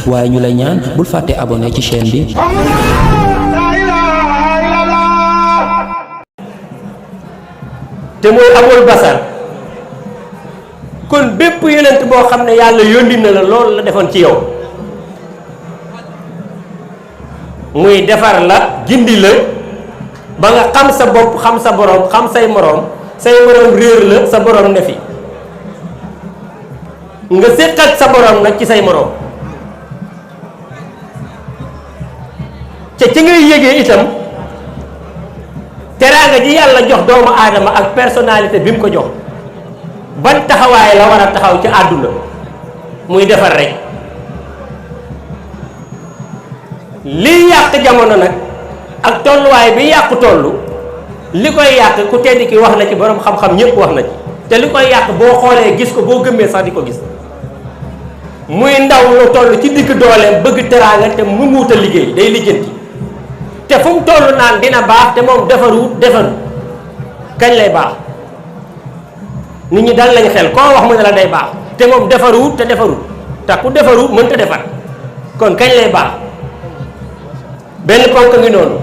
waaye ñu lay ñaan bul fàtte abonné ci chaîne bi. te mooy amul basar kon bépp yonent boo xam ne yàlla yónni na la loolu la defoon ci yow muy defar la gindi la ba nga xam sa bopp xam sa borom xam say moroom réer la sa borom ne fi nga séq ak sa borom nag ci say moroom ci ngay yégee itam teraanga ji yàlla jox doomu aadama ak personnalité bi mu ko jox ban taxawaay la war a taxaw ci àdduna muy defar rek liy yàq jamono nag ak tolluwaay bi yàqu tollu li koy yàq ku tedd ki wax na ci borom xam-xam ñépp wax na ci te li koy yàq boo xoolee gis ko boo gëmmee sax di ko gis muy ndaw lu toll ci digg dooleem bëgg teraanga te mu muuta liggéey day lijjanti te fu mu toll naan dina baax te moom defaru kañ lay baax nit ñi dal lañ xel koo wax mu ne la day baax te moom defaru te ku defaru mënta defar kon kañ lay baax benn ponk ngi noonu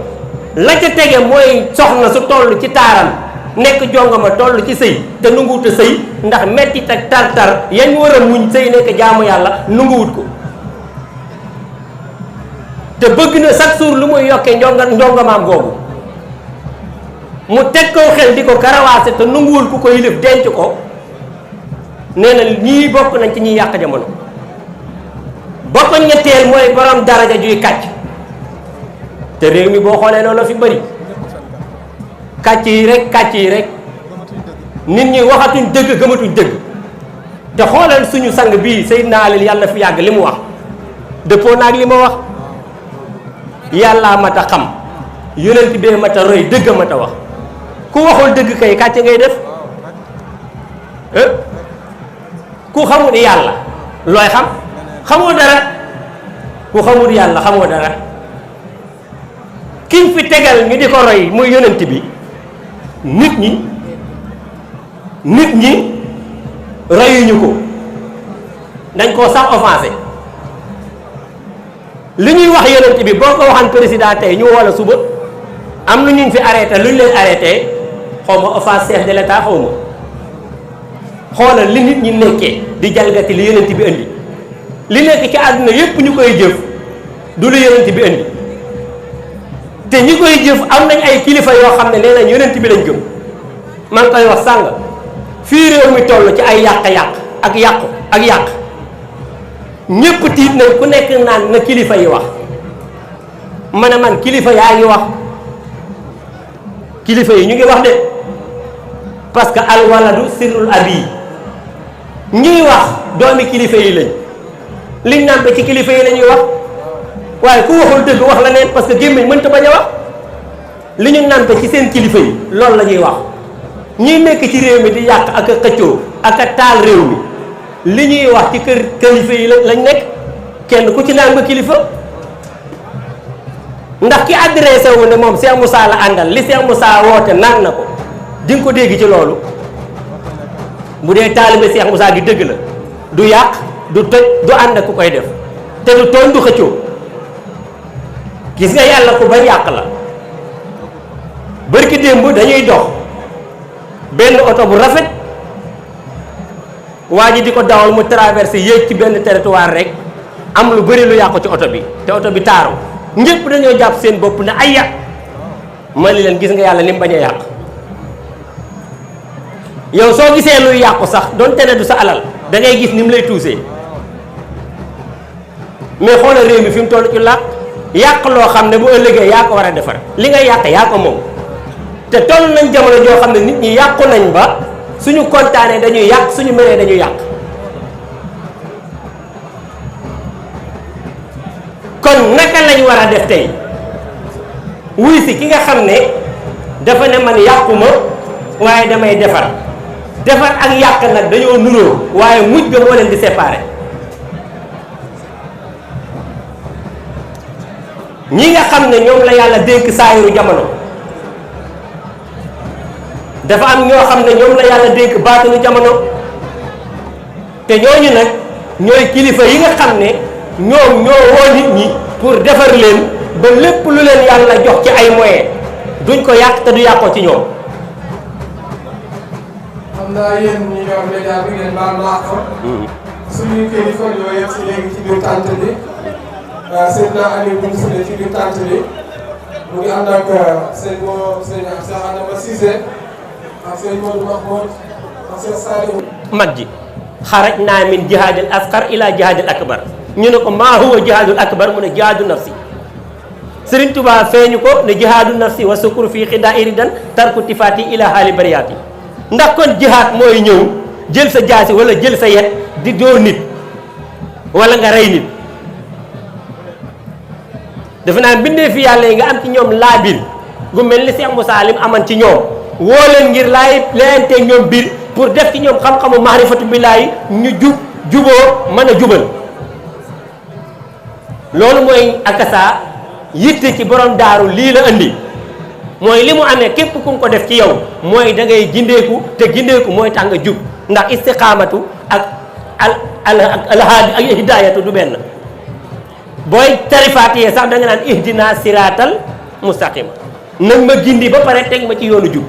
la ca tege mooy soxna su toll ci taaram nekk jongama toll ci sëy te nunguwut a sëy ndax mettit ak tar-tar yañ war a muñ sëy nekk jaamu yàlla nunguwut ko te bëgg na chaque jour lu muy yokkee njongamaam googu mu teg ko xel di ko karawaase te nunguwul ku ko yilif denc ko nee na ñii bokk nañ ci ñiy yàq jamono ba ko ñetteel mooy borom daraja juy kàcc te réew mi boo xoolee loolu fi bëri kàcc yi rek nit ñi waxatuñ dëgg gëmatuñ dëgg te xoolal suñu sang bii Seydina Ali yàlla fi yàgg li mu wax dëppoo naag li ma wax yàllaa mat a xam yonent bee mat a roy dëgg mat a wax ku waxul dëgg kay kàcc ngay def ku xamul yàlla looy xam xamoo dara ku xamul yàlla xamoo dara kiñ fi tegal ñu di ko roy muy yonent bi nit ñi royuñu ko dañ koo sax offensé li ñuy wax yonent bi boo ko waxan président tey ñu wala suba am na ñu fi arrêté lu ñu leen arrêté xaw ma offense chef de l'état xaw ma xoolal li nit ñi nekkee di jalgati li yonent bi indi li nekk ci àdduna yépp ñu koy jëf du lu yonent bi indi te ñi koy jëf am nañ ay kilifa yoo xam ne nee nañ yonent bi lañ gëm maa ngi koy wax sàng fii réew mi toll ci ay yàq-yàq ak yàq ñépp tiit nañ ku nekk naan na kilifa yi wax man kilifa yaa ngi wax kilifa yi ñu ngi wax de parce que alwaladu sirrul abi ñuy wax doomi kilifa yi lañ liñ naan ba ci kilifa yi lañuy wax waaye ku waxul dëgg wax la neen parce que gémmiñ mënta bañ a wax li ñu nàmpe ci seen kilifa yi loolu la ñuy wax ñi nekk ci réew mi di yàq ak a xëccoo ak a taal réew mi li ñuy wax ci kër kilifa yi lañ nekk kenn ku ci naan nga kilifa ndax ki adressé wu ne moom Cheikh Moussa la àndal li Cheikh Moussa woote naan na ko di nga ko dégg ci loolu bu dee taalibe Cheikh Moussa gi dëgg la du yàq du toj du ànd ak ku koy def te du tooñ du xëccoo gis nga yàlla ku bañ yàq la bërki démb dañuy dox benn oto bu rafet waa ji di ko dawal mu traversé yéeg ci benn territoire rek am lu bëri lu yàqu ci oto bi te oto bi taaru ñëpp dañoo jàpp seen bopp ne ay yàq man li leen gis nga yàlla ni mu bañ a yàq yow soo gisee luy yàqu sax doonte ne du sa alal da ngay gis ni mu lay tuusee mais xoolal réew mi fi mu toll ci yàq loo xam ne bu ëllëgee yaa ko war a defar li nga yàq yaa ko moom te toll nañ jamono joo xam ne nit ñi yàqu nañ ba suñu kontaanee dañuy yàq suñu meree dañuy yàq kon naka lañ war a def tey wuy si ki nga xam ne dafa ne man yàquma waaye damay defar ak yàq nag dañoo nuroo waaye mujj ga moo leen di séparé ñi nga xam ne ñoom la yàlla dénk saayiru jamono dafa am ñoo xam ne ñoom la yàlla dénk baatinu jamono te ñooñu nag ñooy kilifa yi nga xam ne ñoom ñoo woo nit ñi pour defar leen ba lépp lu leen yàlla jox ci ay moyens duñ ko yàq te du yàqoo ci ñoom. xam naa yéen ñi yor média bi ngeen baal ma àq. suñuy kilifa ñoo yegg si léegi ci biir tànt bi Seydina Aliou bu ñu ci biir tànt bi mu ngi ànd ak sëñ Cheikh Adama Cissé ak sëñ Modou Mahmoud ak sëñ Saliou. mag ji xaraj naa min jihaadil asqar ila jihaadil akbar ñu ne ko maa huwa jihaadul akbar mu ne jihaadu nafsi. Sëriñ Tuubaa feeñu ko ne jihaadu nafsi wa sukkur fii xidaa iridan tarku tifaati ila haali bariyaati. ndax kon jihaad mooy ñëw jël sa jaasi wala jël sa yet di dóor nit wala nga rey nit. defe naa bindee fi yàlla yi nga am ci ñoom laabir gu mel ni Cheikh Moussa Lim aman ci ñoom woo leen ngir layanteeg ñoom biir pour def ci ñoom xam-xamu maarifatu billaahi ñu juboo mën a jubal. loolu mooy akasa yitte ci borom daaru lii la andi mooy li mu amee képp ku ko def ci yow mooy da ngay gindeeku te gindeeku mooy tax nga jub ndax istiqaamatu ak alhaadi ak hidaayatu du benn. booy tarifaatiyee sax da nga naan ihdina siraatal mustaqima nag ma gindi ba pare teg ma ci yoonu jub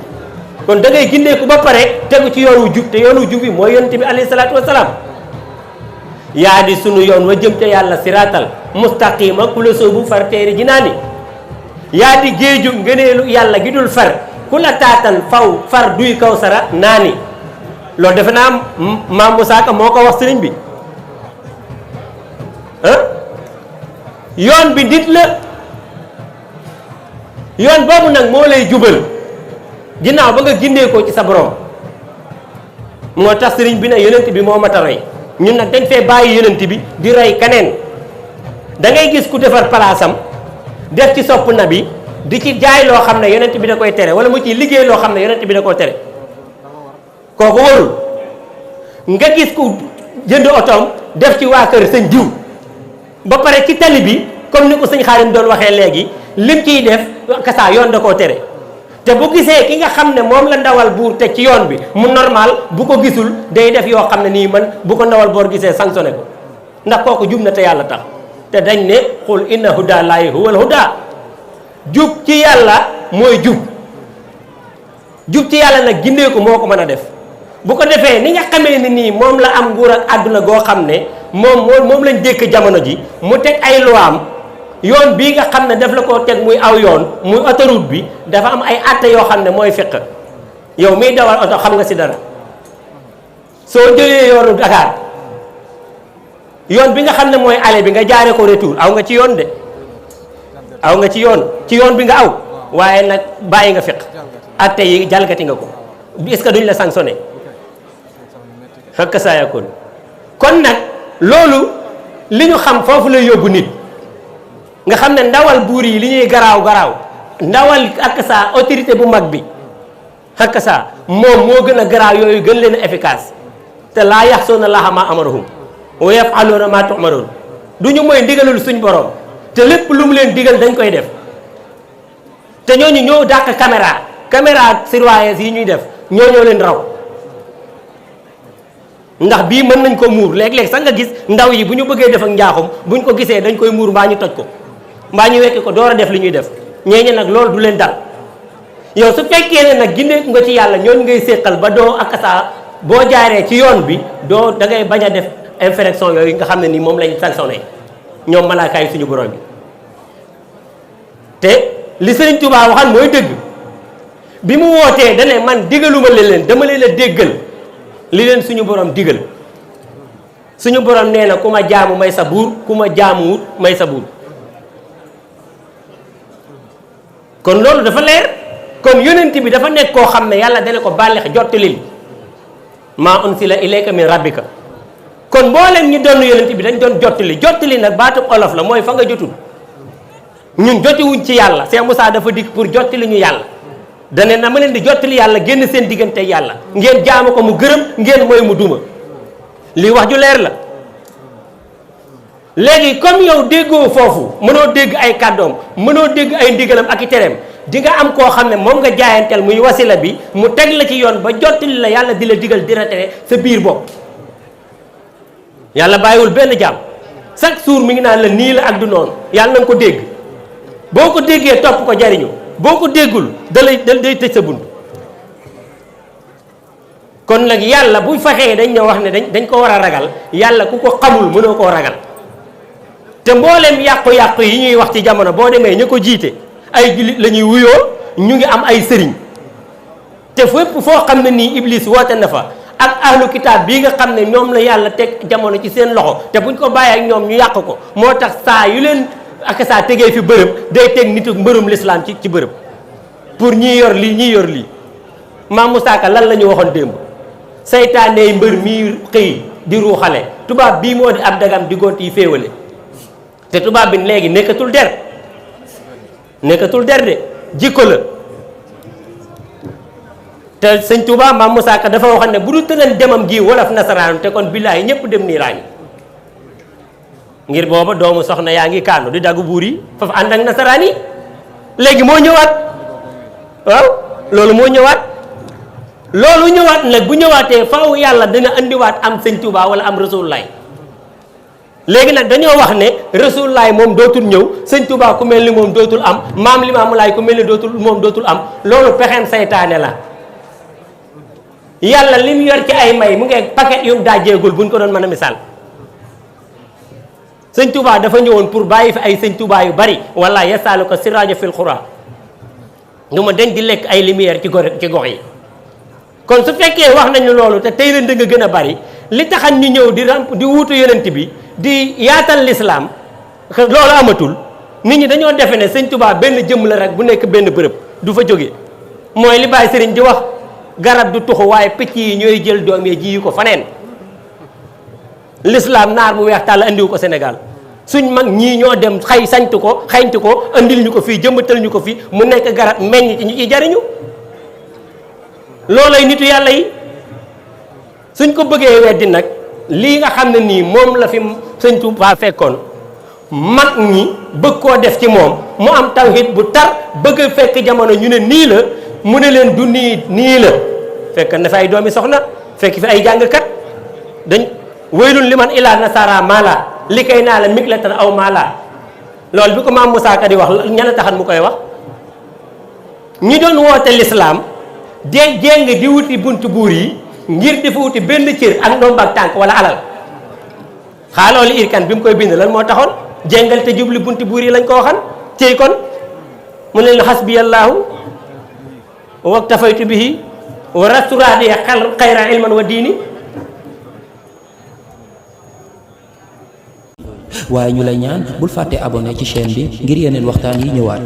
kon da ngay gindeeku ba pare tegu ci yoonu jub te yoonu jub bi mooy yonent bi alayhi salaatu wasalaam. yaa di sunu yoon wa jëm te yàlla siraatal mustaqima ku la soobu far teeri ji naa ni yaa di géeju ngëneelu yàlla gi dul far ku la taatan faw far duy kaw sara naa ni loolu defe naa maam Moussa Ka moo ko wax sëriñ bi yoon bi nit la yoon boobu nag moo lay jubal ginnaaw ba nga gindee ko ci sa borom moo tax sëriñ bi ne yonent bi moo mat a roy ñun nag dañ fee bàyyi yonent bi di roy keneen da ngay gis ku defar palaasam def ci sopp na bi di ci jaay loo xam ne yonent bi da koy tere wala mu ci liggéey loo xam ne yonent bi da koy tere kooku warul nga gis ku jënd otoom def ci waa kër sëñ diw ba pare ci tali bi comme ni ko sëñ Xaadim doon waxee léegi lim ciy def kasaa yoon da koo tere te bu gisee ki nga xam ne moom la ndawal buur teg ci yoon bi mu normal bu ko gisul day def yoo xam ne nii man bu ko ndawal boor gisee sanctionné ko ndax kooku jub na te yàlla tax te dañ ne xul inna huda laahi huwal huda jub ci yàlla mooy jub ci yàlla nag gindee ko moo ko mën a def bu ko defee ni nga xamee ni nii moom la am nguur ak àdduna goo xam ne moom lañ dékk jamono ji mu teg ay luwaam yoon bii nga xam ne daf la koo teg muy aw yoon muy autoroute bi dafa am ay atte yoo xam ne mooy fiq yow miy dawal oto xam nga si dara soo jëlee yoonu Dakar yoon bi nga xam ne mooy aller bi nga jaare ko retour aw nga ci yoon de aw nga ci yoon bi nga aw waaye nag bàyyi nga fiq atte yi jalgati nga ko est-ce que duñ la sanctionné xakk saa yakun kon nag loolu li ñu xam foofu lay yóbbu nit nga xam ne ndawal buur yi li ñuy garaaw ndawal ak saa autorité bu mag bi ak saa moom moo gën a garaaw yooyu gën leen a efficace te laa yaxsoona laaha maa amarahum wa yafaluuna maa tumaroon du ñu mooy ndigalul suñ borom te lépp lu mu leen digal dañ koy def te ñooñu ñoo dàq caméra surveillance yi ñuy def ñoo leen raw ndax bii mën nañ ko muur léeg-léeg sax nga gis ndaw yi bu ñu bëggee def ak njaaxum buñ ko gisee dañ koy muur mbaa ñu toj ko mbaa ñu wekki ko door a def li ñuy def ñeeñe nag loolu du leen dal yow su fekkee ne nag gindeeku nga ci yàlla ñooñu ngay séqal ba doo akasa boo jaaree ci yoon bi doo da ngay bañ a def infraction yooyu nga xam ne ni moom lañ sanctionné ñoom malaakaay suñu borom bi te li Sëriñ Tuubaa waxan mooy dëgg bi mu wootee dane man digaluma leen dama leen a déggal li leen suñu borom digal suñu borom nee na ku ma jaamu may sa buur ku ma jaamuwut may sa buur kon loolu dafa leer kon yonent bi dafa nekk koo xam ne yàlla dana ko bàlleex jottalil maa unsila ilayka min rabbika kon mboolem ñi doon yonent bi dañ doon jottali nag baatu olof la mooy fa nga jotul ñun jotiwuñ ci yàlla Cheikh Moussa dafa dikk pour jottali ñu yàlla dane na ma leen di jottali yàlla génn seen diggante yàlla ngeen jaamu ko mu gërëm ngeen mooy mu duma lii wax ju leer la léegi comme yow déggoo foofu mënoo dégg ay kàddoom mënoo dégg ay ndigalam ak i tereem di nga am koo xam ne moom nga jaayanteel muy wasila bi mu teg la ci yoon ba jottali la yàlla di la digal dina tere sa biir bopp yàlla bàyyiwul benn jaam chaque jour mi ngi naan la nii la ak du noonu yàlla na nga ko dégg boo ko déggee topp ko jariñu boo ko déggul day tëj sa bunt. kon nag yàlla bu fexee dañ ñoo wax ne dañ ko war a ragal yàlla ku ko xamul mënoo koo ragal te mbooleem yàqu-yàqu yi ñuy wax ci jamono boo demee ñu ko jiite ay jullit la ñuy wuyoo ñu ngi am ay sëriñ te fépp foo xam ne nii Iblis woote na fa ak ahlu kitaab bii nga xam ne ñoom la yàlla teg jamono ci seen loxo te buñ ko bàyyee ak ñoom ñu yàq ko moo tax saa yu leen ak saa tegee fi bërëb day teg nitu mbërum lislaam ci bërëb pour ñii yor lii ñii yor lii. Maam Moussa Ka lan la ñu waxoon démb saytaane mbër mii xëy di ruuxale tubaab bii moo di ab dagam di gont yi féewale te tubaab bi léegi nekkatul der de jikko la. te sëñ Touba Maam Moussa Ka dafa waxoon ne bu dul tënal demam gi wolof nasaraan te kon billaahi ñëpp dem nii raañi ngir booba doomu soxna yaa ngi kaanu di daggu buur yi foofu ànd ak nasaraan yi léegi moo ñëwaat waaw loolu moo ñëwaat nag bu ñëwaatee faaw yàlla dina andiwaat am sëñ Touba wala am rasulullaay léegi nag dañoo wax ne rasulullaay moom dootul ñëw sëñ Touba ku mel ni moom dootul am maam Limaamu Laay ku mel ni dootul am loolu pexeem saytaane la. yàlla li mu yor ci ay may mu ngi paquet yu mu daajeegul buñ ko doon mën a misaal sëñ Touba dafa ñëwoon pour bàyyi fi ay sëñ Touba yu bari wala yasaalu ko siraaja fil xura du ma dañ di lekk ay lumière ci gox yi kon su fekkee wax nañu loolu te tey la nga gën a bari li taxan ñu ñëw di wuutu yonent bi di yaatal lislaam loolu amatul nit ñi dañoo defe ne sëñ Touba benn jëmm la rek bu nekk benn bërëb du fa jóge mooy li Baay Sëriñ di wax garab du tuxu waaye picc yi ñooy jël doom yi ji ko faneen l'islam naar bu weex tàll andiwu ko Sénégal suñ mag ñii ñoo dem xañtu ko andil ñu ko fii jëmbatal ñu ko fii mu nekk garab meññ ci ñu ci jariñu loolay nitu yàlla yi suñ ko bëggee weddi nag lii nga xam ne nii moom la fi sëñ Tuubaa fekkoon mag ñi bëgg koo def ci moom mu am tawhid bu tar bëgg fekk jamono ñu ne nii la mu ne leen du nii la fekk na fi ay doomi soxna fekk fi ay jàngkat dañ waylun liman ilaa nasara mala li kay naa la miglatan aw mala loolu bi ko Maam Moussa Ka di wax ñana taxat mu koy wax ñi doon woote lislaam jéng di wuti buntu buur yi ngir di fa wuti benn cër ak ndomb ak tànk wala alal xaaloolu irkan bi mu koy bind lan moo taxoon jéngal te jubli buntu buur yi lañ ko waxan cey kon mu ne leen xasbiyallaahu waktafaytu bihi wa rasturaadi xayra ilman wa diini. waaye ñu lay ñaan bul fàtte abonné ci chaîne bi ngir yeneen waxtaan yi ñëwaat.